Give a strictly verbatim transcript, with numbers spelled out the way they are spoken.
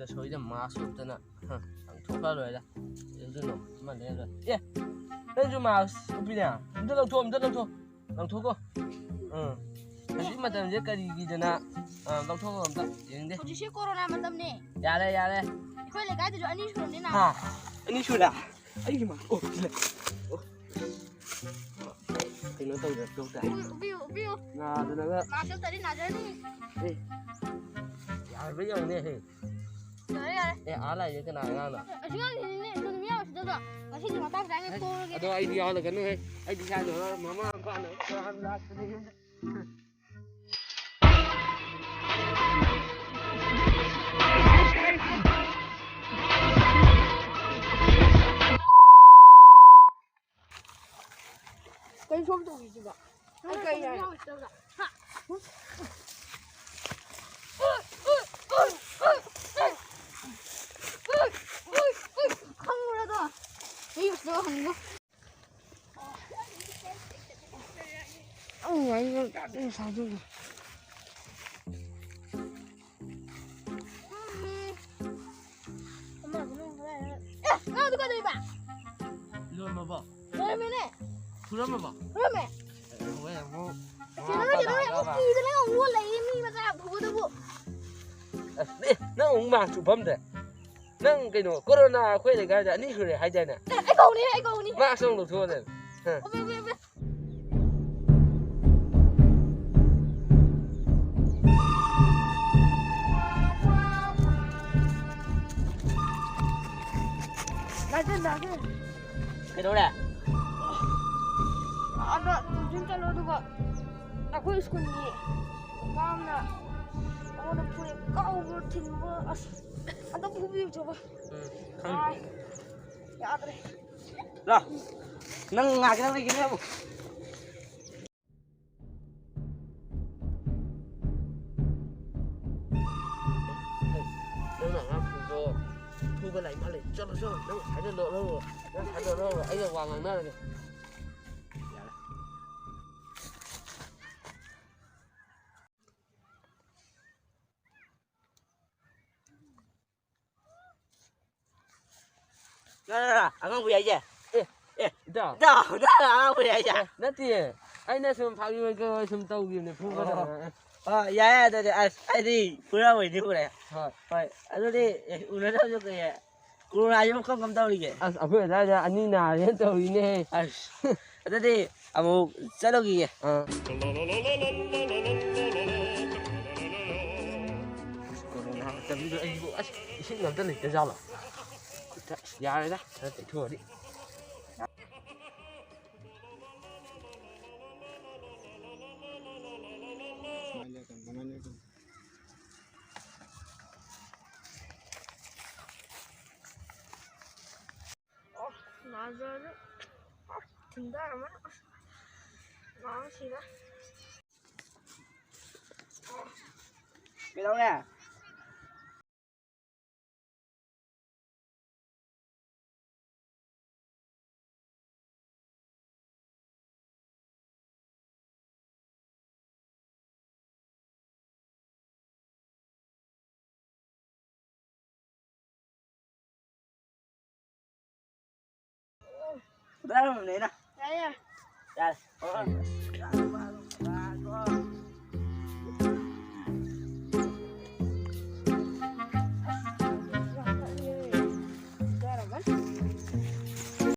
ꯁꯣꯏꯗ ꯃꯥꯁ ꯎꯞꯇꯅ, ꯍ, ꯂꯪꯊꯣꯛꯈ꯭ꯔ ꯂꯣꯏꯔꯦ꯫ ꯑꯗꯨꯅ ꯑꯃ ꯂꯩꯔ ꯂꯣꯏꯔꯦ꯫ ꯑꯦ, ꯅꯪꯁꯨ ꯃꯥꯁ ꯎꯞꯄꯤꯅꯦ? ꯑꯝꯇ ꯂꯧꯊꯣꯛꯑꯣ, ꯑꯝꯇ ꯂꯧꯊꯣꯛꯑꯣ꯫ ꯂꯪꯊꯣꯛꯀꯣ꯫ ꯎꯝ꯫ ꯍꯧꯖꯤꯛ ꯃꯇꯝꯁꯦ ꯀꯔꯤꯒꯤꯗꯅ, ꯑ, ꯂꯧꯊꯣꯛꯑꯣ ꯑꯝꯇ ꯌꯦꯡꯗꯦ꯫ ꯍꯧꯖꯤꯛꯁꯦ ꯀꯣꯔꯣꯅꯥ ꯃꯇꯝꯅꯦ꯫ ꯌꯥꯔꯦ, ꯌꯥꯔꯦ꯫ ꯑꯩꯈꯣꯏ ꯂꯩꯀꯥꯏꯗꯁꯨ ꯑꯅꯤ ꯁꯨꯔꯕꯅꯤꯅ꯫ ꯍꯥ? ꯑꯅꯤ ꯁꯨꯔꯦ? ꯑꯩꯒꯤ ꯃꯥ-, ꯑꯣ, ꯁꯤ ꯂꯩ꯫ ꯑꯣ꯫ ꯀꯩꯅꯣ ꯇꯧꯗ, ꯇꯧ ꯇꯥꯏ꯫ ꯎꯞꯄꯤꯌꯨ, ꯎꯞꯄꯤꯌꯨ, ꯎꯞꯄꯤꯌꯨ꯫ ꯅꯥꯗꯅꯒ꯫ ꯃꯥꯁ ꯎꯞꯇ꯭ꯔꯗꯤ ꯅꯥꯖꯔꯅꯤ꯫ ꯑꯦ, ꯌꯥꯔꯕ ꯌꯦꯡꯉꯨꯅꯦ, ꯍꯦ꯫ ꯌꯥꯔꯦ, ꯌꯥꯔꯦ꯫ ꯑꯦ, ꯑꯥ ꯂꯥꯛꯏꯁꯦ ꯀꯅꯥ ꯑꯉꯥꯡꯅꯣ? ꯑꯁꯤ ꯑꯉꯥꯡꯁꯤꯅꯤꯅꯦ, ꯑꯗꯨ ꯅꯨꯃꯤ ꯌꯥꯎꯁꯤꯗ꯫ ꯉꯁꯤꯗꯤ ꯃꯇꯥꯡ ꯆꯥꯅ ꯍꯦ, ꯄꯣꯔꯒꯦ꯫ ꯑꯗꯣ ꯑꯩꯗꯤ ꯌꯥꯎꯍꯜꯂꯛꯀꯅꯨꯍꯦ꯫ ꯑꯩꯗꯤ ꯏꯁꯥꯗꯣ ꯃꯃꯥ ꯃꯄꯥꯅ ꯂꯥꯛꯄꯅꯦ ꯌꯨꯝꯗ꯫ ꯀꯩ ꯁꯣꯝ ꯇꯧꯔꯤꯁꯤꯕꯣ? ꯑꯩ ꯀꯩ ꯍꯥꯏ? ꯈꯪꯕ꯭ꯔꯥ ꯑꯗꯣ? ꯑꯩ ꯎꯁꯤꯗ ꯍꯪꯉꯣ꯫ ꯑꯩ ꯋꯥꯔꯤ ꯌꯥꯝ ꯇꯥꯗꯦ ꯁꯥꯗꯣꯏꯅꯦ꯫ ꯑꯦ, ꯉꯥꯗꯨ ꯀꯩꯗꯧꯕ? ꯂꯣꯏꯔꯝꯃꯕꯣ? ꯂꯣꯏꯔꯝꯃꯦꯅꯦ꯫ ꯐꯨꯔꯝꯃꯕꯣ? ꯐꯨꯔꯝꯃꯦ꯫ ꯑꯦ, ꯍꯣꯏ, ꯑꯃꯨꯛ ꯀꯩꯅꯣ, ꯃꯃꯥ ꯀꯩꯅꯣ, ꯃꯄꯥ ꯑꯃꯨꯛ ꯂꯥꯛꯑꯒ꯫ ꯀꯤꯗꯅ ꯑꯃꯨꯛ ꯂꯩꯌꯦ ꯃꯤ ꯃꯆꯥ ꯐꯨꯕꯗꯕꯨ꯫ ꯑꯁ, ꯑꯦ, ꯅꯪ ꯑꯃꯨꯛ ꯃꯥꯛꯁ ꯎꯞꯐꯝꯗ꯭ꯔꯦ? ꯅꯪ ꯀꯩꯅꯣ, ꯀꯣꯔꯣꯅꯥ ꯑꯩꯈꯣꯏ ꯂꯩꯀꯥꯏꯗ ꯑꯅꯤ ꯁꯨꯔꯦ ꯍꯥꯏꯗꯥꯏꯅꯦ? ꯑꯦ, ꯑꯩ ꯀꯧꯅꯤ, ꯑꯩ ꯀꯧꯅꯤ꯫ ꯃꯥꯛꯁ ꯑꯃꯨꯛ ꯂꯧꯊꯣꯛꯑꯣꯅꯦ꯫ ꯍꯥ꯫ ꯎꯞꯄꯦ, ꯎꯞꯄꯦ, ꯎꯞꯄꯦ꯫ ꯂꯥꯛꯀꯦ, ꯂꯥꯛꯀꯦ꯫ ꯀꯩꯗꯧꯔꯦ? ꯑꯗ tuition ꯆꯠꯂꯣ, ꯑꯗꯨꯒ ꯑꯩꯈꯣꯏ ꯁ꯭ꯀꯨꯜꯒꯤ ꯑꯣꯖꯥ ꯑꯃꯅ ꯑꯩꯉꯣꯟꯗ ꯐꯨꯔꯤꯠ ꯀꯥꯎꯕ ꯊꯤꯟꯕ, ꯑꯁ, ꯑꯝꯇ ꯐꯨꯕꯤꯌꯨ ꯆꯣꯕ꯫ ꯎꯝ, ꯈꯪꯗꯦ꯫ ꯑꯥꯏ, ꯌꯥꯗ꯭ꯔꯦ꯫ ꯂꯥ, ꯅꯪ ꯉꯥꯏꯒꯦ, ꯅꯪ ꯂꯩꯒꯦ, ꯅꯪ꯫ ꯅꯪꯅ ꯑꯉꯥꯡꯁꯤꯡꯗꯣ ꯐꯨꯕ ꯂꯥꯏ ꯃꯥꯜꯂꯦ꯫ ꯆꯠꯂꯣ, ꯆꯠꯂꯣ꯫ ꯅꯪ ꯁꯥꯏꯗ ꯂꯣꯠꯍꯧꯔꯣ꯫ ꯅꯪ ꯁꯥꯏꯗ ꯂꯣꯠꯍꯧꯔꯣ꯫ ꯑꯩꯒ ꯋꯥ ꯉꯥꯡꯅꯔꯒꯦ꯫ ꯌꯥꯔꯦ꯫ ꯅ, ꯅ, ꯅ, ꯑꯉꯥꯡꯕꯨ ꯌꯥꯏꯁꯦ꯫ ꯑꯦ, ꯑꯦ, ꯏꯇꯥꯎ꯫ ꯏꯇꯥꯎ, ꯏꯇꯥꯎ, ꯑꯉꯥꯡꯕꯨ ꯌꯥꯏꯁꯦ꯫ ꯑꯦ, ꯅꯠꯇꯤꯌꯦ꯫ ꯑꯩꯅ ꯁꯨꯝ ꯐꯥꯒꯤ ꯑꯣꯏ ꯀꯩ ꯑꯣꯏ ꯁꯨꯝ ꯇꯧꯈꯤꯕꯅꯦ, ꯐꯨꯕ ꯑꯣ꯫ ꯈꯛꯇ꯫ ꯑꯣ, ꯌꯥꯏ, ꯌꯥꯏ, ꯑꯗꯨꯗꯤ ꯑꯁ, ꯑꯩꯗꯤ ꯄꯨꯔꯥ ꯑꯣꯏꯗꯤ ꯎꯔꯦ꯫ ꯍꯣꯏ꯫ ꯍꯣꯏ, ꯑꯗꯨꯗꯤ, ꯑꯦ, ꯎꯅꯗꯕꯁꯨ ꯀꯨꯏꯔꯦ꯫ ꯀꯣꯔꯣꯅꯥꯁꯤꯕꯨ ꯀꯔꯝ ꯀꯔꯝ ꯇꯧꯔꯤꯒꯦ? ꯑꯁ, ꯑꯩꯈꯣꯏ ꯑꯗꯥꯏꯗ ꯑꯅꯤ ꯅꯥꯔꯦꯅ ꯇꯧꯔꯤꯅꯦ꯫ ꯑꯁ, ꯑꯗꯨꯗꯤ ꯑꯃꯨꯛ ꯆꯠꯂꯨꯈꯤꯒꯦ꯫ ꯑꯥ꯫ ꯑꯁ, ꯀꯣꯔꯣꯅꯥ ꯃꯇꯝꯗꯨꯗ ꯑꯩꯕꯨ, ꯑꯁ, ꯏꯁꯤꯡ ꯑꯝꯇ ꯂꯩꯇꯖꯥꯠꯂꯣ? ꯈꯨꯠꯇ, ꯑꯁ, ꯌꯥꯔꯦꯗ, ꯈꯔ ꯇꯩꯊꯣꯛꯑꯗꯤ꯫ ꯑꯣ, ꯅꯥꯖꯔꯦ꯫ ꯑꯁ, ꯊꯤꯟꯊꯔꯝꯃꯅꯤ꯫ ꯑꯁ, ꯅꯥꯕ ꯁꯤꯔꯦ꯫ ꯀꯩꯗꯧꯔꯦ? ꯐꯨꯗꯔꯝꯃꯕꯅꯤꯅ꯫ ꯌꯥꯏ, ꯌꯥꯏ꯫ ꯌꯥꯔꯦ꯫ ꯍꯣꯏ, ꯍꯣꯏ꯫